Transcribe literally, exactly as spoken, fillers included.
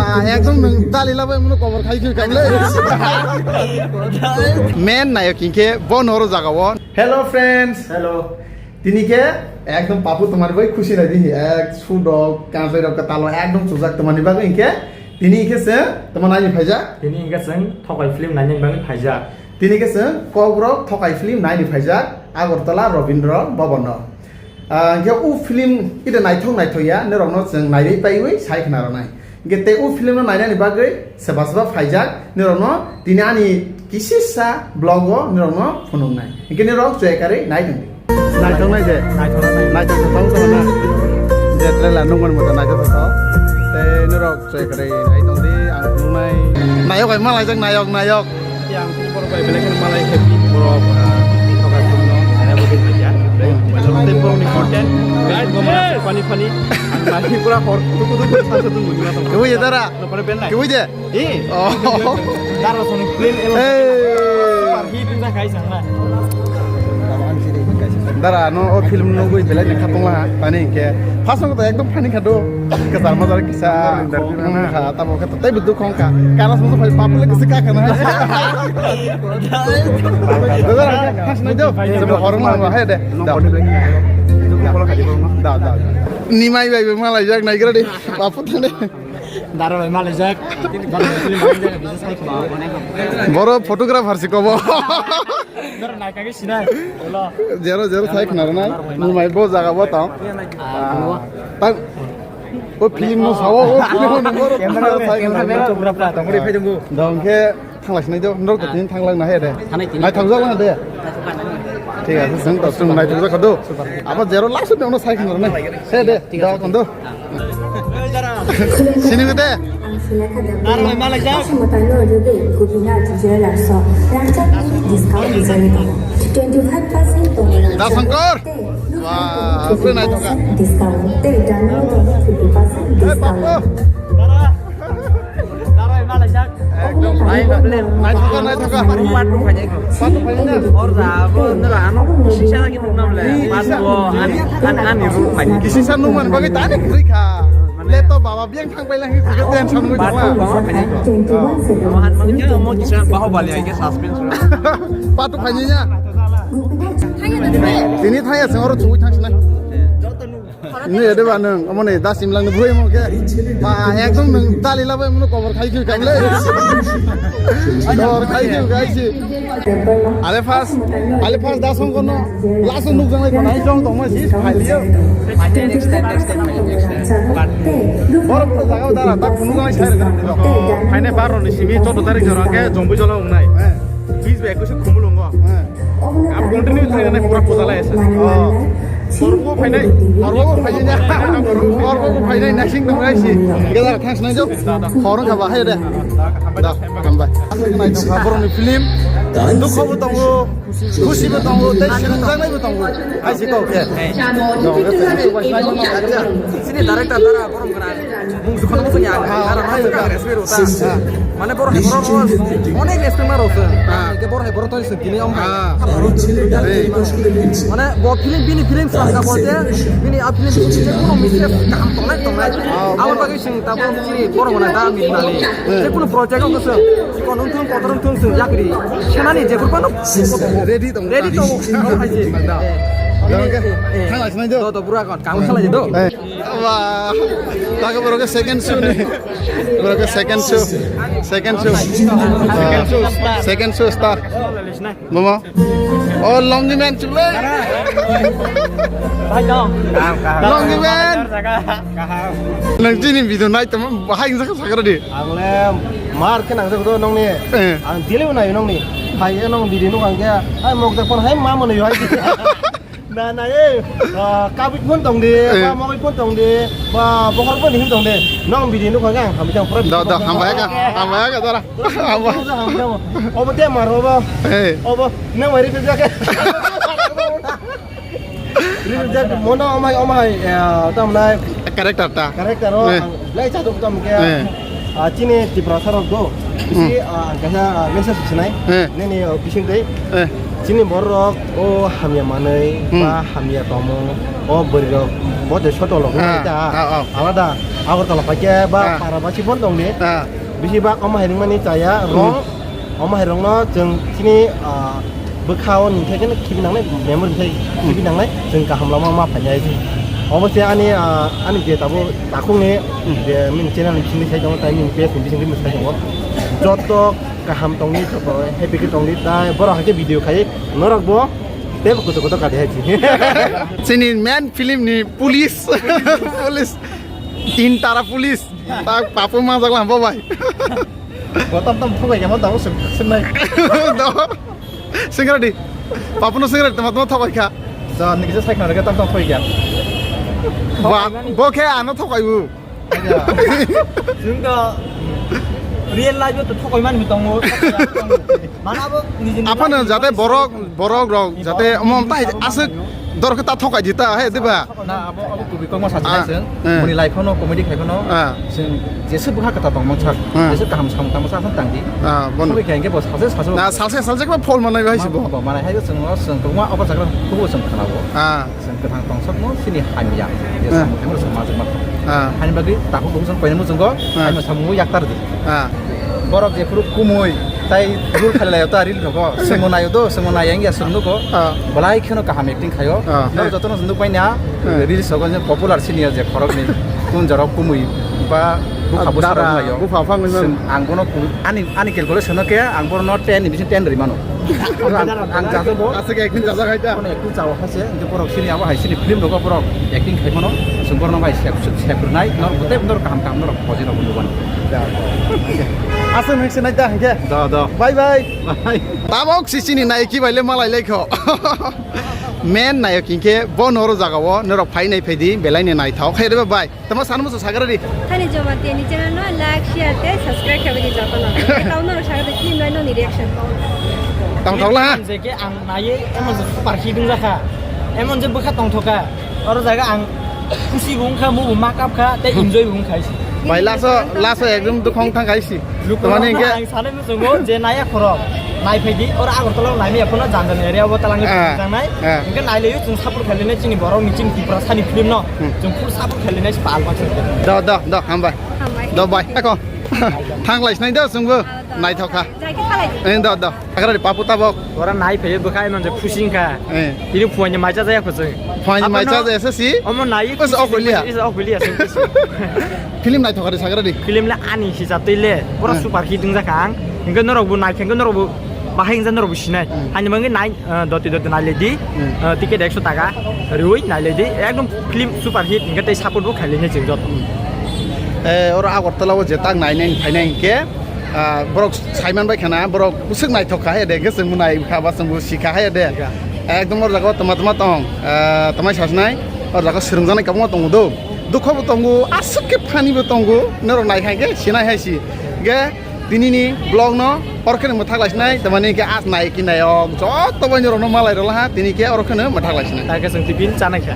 Ah, ekdom nwng dali labai mano cover khai khai kamle. Men nayok hinkhe bo noro jaga o. Hello friends. Hello. Tini khe ekdom papu tomar bai khusi lai di. Ek sudok kanjai rok talo ekdom chujak tomani bagwi hinkhe tini hinkhe se toma nai phaijak. Tini hinkhe se thokai film nai bagwi phaijak. Tini khe se Kokborok thokai film nai phaijak Agartala Rabindra Bhavan o. Ah, hinkhe o film ida naithok naithok ya, norokno chwng naiwi paiwi sai khna rwnai. Hinkhe tei o film no nainani bagwi seba seba phaijak, norokno tini ani kisisa vlog o norokno phunuknai. Hinkhe norok chwya karwi nai tongdi. Naithok nai de. Naithok nai. Naithok thok thok na. Je trailer nungmani mota naithok thok thok. Tei norok chwya karwi nai tongdi, ang phunuknai. Nayok hai malaijak, nayok, nayok. Yang tini borok bai belai kheno malai happy borok, ah, thokai phone no saya bo din ya. Belai mobile tei borok ni content. Guys, bo mana funny funny. Ang lagi pura hor tuku tuku sa sa tung mujung atong. Kebo ye dara. No pare ben nai. Kebo ye? Eh. Oh. Dara song plain elo. Hey. Super hit wngkha kai sang na. Dara no o film nugwi belai ni khatungla tani hinkhe. First no to ekdom funny kha do. Kwchar majar kisa. Tamo khe tei bo dukho wngkha. Kana song phai papule kisa ka kana. Dara khas nai do. Jabo horong lang hai de. Da. Da, da. Ni mai bai bai malai jak nai gra de. Papu thane. Dara bai malai jak. Boro photographer si kobo. Dara nai kage sinai. Jero jero sai khna rwnai. Ni mai bo jaga bo tong. Ah, tang. O film no sawo, o film no moro camera, phunukjak, camera, sai camera, phunukjak. Camera, camera, camera. Dong khe thanglai sinai do, norok to tini thanglang na he de. Nai thangjak lang de. Thik ase, jeng to sung nai thangjak do. Abo jero last de ono sai khna nai. He de, da kon do. Sini de. Naro mai malai jak. Discount di jari. Twenty five percent. Da Songkor. Wah, apa naik toka? Discount. Tei dano fifty percent discount. Ekdom naithoka, naithoka. Patu phaina. Or da, bo nera ano sisa lagi nuknam le. Patu ani, ani, ani ru mai. Kisisa nukman bagwi tani khrikha. Laptop baba biang thang pai lang, tension nugwi thangla. Patu baba phai. Mo kisa Bahubali ai ke suspense. Patu phaini ya. Tini thaya sing oro chui thang sinai. Ni ede ba nung, omo ni da simlang ni bhui mo ke. Ba, ekdom nung dali labai mo cover khai khe kamle. Cover khai khe gai si. Ale first, ale first da song kono. Last nung jang lai kono. Ai jong tong ma si khai liyo. Borok to jaga dara ta kunu jang sai. Phaine baro ni simi choudo tarik jora ke jombu jola ungnai. Bis be ekwis khumulungo. Abo continue thangna pura puja lai asa. Oh. Horbo phainai na. Horbo phainai na sing tong rai si. Gada thang sinai jo. Khorang kha ba hai de. Da, hambai. Nai tong kha borok ni film. Dukho bo tongo, khusi bo tongo, tei singjak nai bo tongo. Hai si kok khe. Sini director dara borok gana. Mung sukhan mung ya. Ara mung sukhan respect rota. Mane borok hai borok onek respect ma rota. Ke borok hai borok to sini om. Mane bo film bini film sangka bolte bini a film bini je kono mistake kaham tongnai tongnai. Abo bagwi sing ta borok chini borok mana da mi nani. Je kono project ko sing kono thung kotor thung sing yakri. Senani je kono ready tong ready tong. Thang lai sinai do. Do do bura kon kam khala je do. Wah, tak borok ke second show ni. Borok ke second show. Second show. Second show star. Second show star. Mama. Oh, longi man chule. Hai dong. Longi man. Nang chini video nai tamo bahai jaka sakra di. Ang le mar ke nang jaka do nong ni. Eh. Ang dile nai nong ni. Hai nong video nong ang ke. Hai mok de phone hai ma mo ni hai. Na, na, eh, ah, kabit pun tong di, eh, ba mogoi pun tong di, ba bokhor pun hin tong di. Nong bidi nuk hang hamjang pura. Da, da, hambai ka, hambai ka, dara. Hambai. Obo te mar obo. Eh. Obo, nang mari pijak. Ri pijak, mono omai, omai, eh, tam nai. Character ta. Character o, eh, lai cha duk tam ke. Eh. Ah, chini Tiprasa rok do, bisi, Hmm. ah, ang kaisa, ah, message sinai. Eh. Nini, ah, bising tei Eh. chini borok o hamya manwi Hmm. ba hamya tomo, o bwrwi rok bo de soto rok Ah, ta ah, ah. alada Agartala paikhe ba Ah. para basi bon tongni. Ah. Bisi ba omo hai ringmani chaya Hmm. rong, omo hai rongno chwng chini, ah, bwkha o nini thai kheno khibi nangnai, memory thai khibi nangnai, chwng kaham lama ma phainai. Obo se ani, ah, ani je tabuk takhukni je mini channel ni bisingtwi sai tongo, tai mini page ni bisingtwi mwsai tongo. Joto kaham tongdi, joto happy khe tongdi, tai borok hai khe video khai norok bo tei bo kotor kotor kadi hai si. Chini main film ni police, police, tin tara police, ta papu majak lam bo bai. Bo tam tam thokai khe ma tamo sing, singnai. Do. Singradi. Papuno singradi tama tama thokai kha. Ja, nini kisa sai khna rega tam tam thokai kha. Ba, bo khe ano thokai bu. Chwng to real life to thokai man mi tongo. Mana bo niji Aphano jate borok, borok rok jate omo tai aswk dor khe ta thokai di ta, he, diba? Na, abo, abo kubui kokma sachi Ah, nai chwng. Eh. Boni life no comedy khai phano Ah. chwng jesa bwkha kwtal tongmani sak, Ah. jesa kaham samung tangmani sak, aswk tangdi. Ah, bono. Kubui khai hwnkhe bo sachi, sachi Na, salse, salse khe phol manai bai si bo. Bo manai hai chwng no chwng kokma obo jagra kubu chwng khna bo. Ah. Chwng kwthang tongsokno chini hamya. Je Ah. samung tangmani chwng majwk ma. Ah. Hani bagwi takhuk kubu chwng koinai muchungo, Ah. hamya samung yaktar di. Ah. Borok jephuru kumui tai rul khalai laio ta ril rogo. Sengmo naio do, sengmo nai yang ya sung nugo. Ah. Belai kheno kaham acting khaio. Ah. Norok jotono sung nuk manya, Ah. reels rogo je popular senior je khorok ni kun jorok kumui ba bupha Ah, busa dara, rok laio. Bupha phang ni Seng, ang bono ku-, ani, ani calculation no khe ang bono ten ni bising ten ri mano. Ang, ang jajak bo. Aswk acting jajak hai ta. Bono acting chawa kha se, hwnkhe borok sini abo hai sini film rogo borok acting khai mano. Sung borno bai sep, sep, sep rwnai, nor, tei nor kaham kaham norok phoji rok nuban. Aswk hwnkhe nai ta hwnkhe. Do, do. Bye bye. Bye. Tabok si chini nayaki bai le malai lai kho. Men nayaki hwnkhe bo noro jaga o norok phai nai phai di belai ni naithok. Khe de bye. Tamo sanu musu sagra di. Thani Joma T N channel no like, share tei subscribe khe bini joto no. Tamo norok sagra di film no ni reaction. Tamo thok la ha. Je ke ang naye emon je super hit wng jakha. Emon je bwkha tongthoka. Oro jaga ang khusi bo wngkha, mo bo makap kha, tei enjoy bo wngkha isi. Bai laso, laso ekdom dukhong thang kha isi. Lukurok Tamani hwnkhe ang sanai muchungo je naya khorok. Nai phai di, oro Agartala o nai maya phano jan jan area o talang Ah. jangnai. Ah. Hwnkhe nai laio chwng support khailai nai chini borok ni chini Tiprasa ni film no. Hmm. Chwng full support khailai nai pal baksa. Do, do, do, hambai. Hambai. Do, bai. Eko. Thang lai sinai do chwngbo. Ah, do. Naithok kha. Jai khe khalai di. Eh, do, do. Agra di papu tabok. Ora nai phai bwkha emon je phusi wngkha. Eh. Tini phuaini mai cha jaya kho chwng. Phuaini mai cha jaya se si? Omo nai Bas, ok, liya. Is ok, liya, se si. Film naithok ari sagra di. Film le ani hisa twi le. Pura Hmm. super hit wng jakha ang. Hwnkhe norok bo nai khe hwnkhe norok bo bahai wng jak norok bo sinai. Hmm. Hani mangwi nai, eh, doti doti nai le di. Hmm. Eh, ticket ekso taka. Riwi nai le di. Ekdom film super hit hwnkhe tei support bo khailai nai chwng joto. Eh, oro Agartala o je tak nai nai phainai hwnkhe. Ah, borok saiman bai khana, borok bwswk naithok kha, he de, hwnkhe chwng nai kha, ba chwng bo si kha, he de. Ekdom o jaga o tama tama tong, ah, tamai sasnai, o jaga swrwngjaknai kwbangma tongo do. Dukho bo tongo, aswk khe funny bo tongo, norok nai kha khe sinai hai si. Hwnkhe tini ni vlog no oro kheno mwthak lai sinai, tamani hwnkhe as nai ki nai ok, joto bai norok no malai rwla ha, tini khe oro kheno mwthak lai sinai. Ta khe chwng tiffin chanai kha.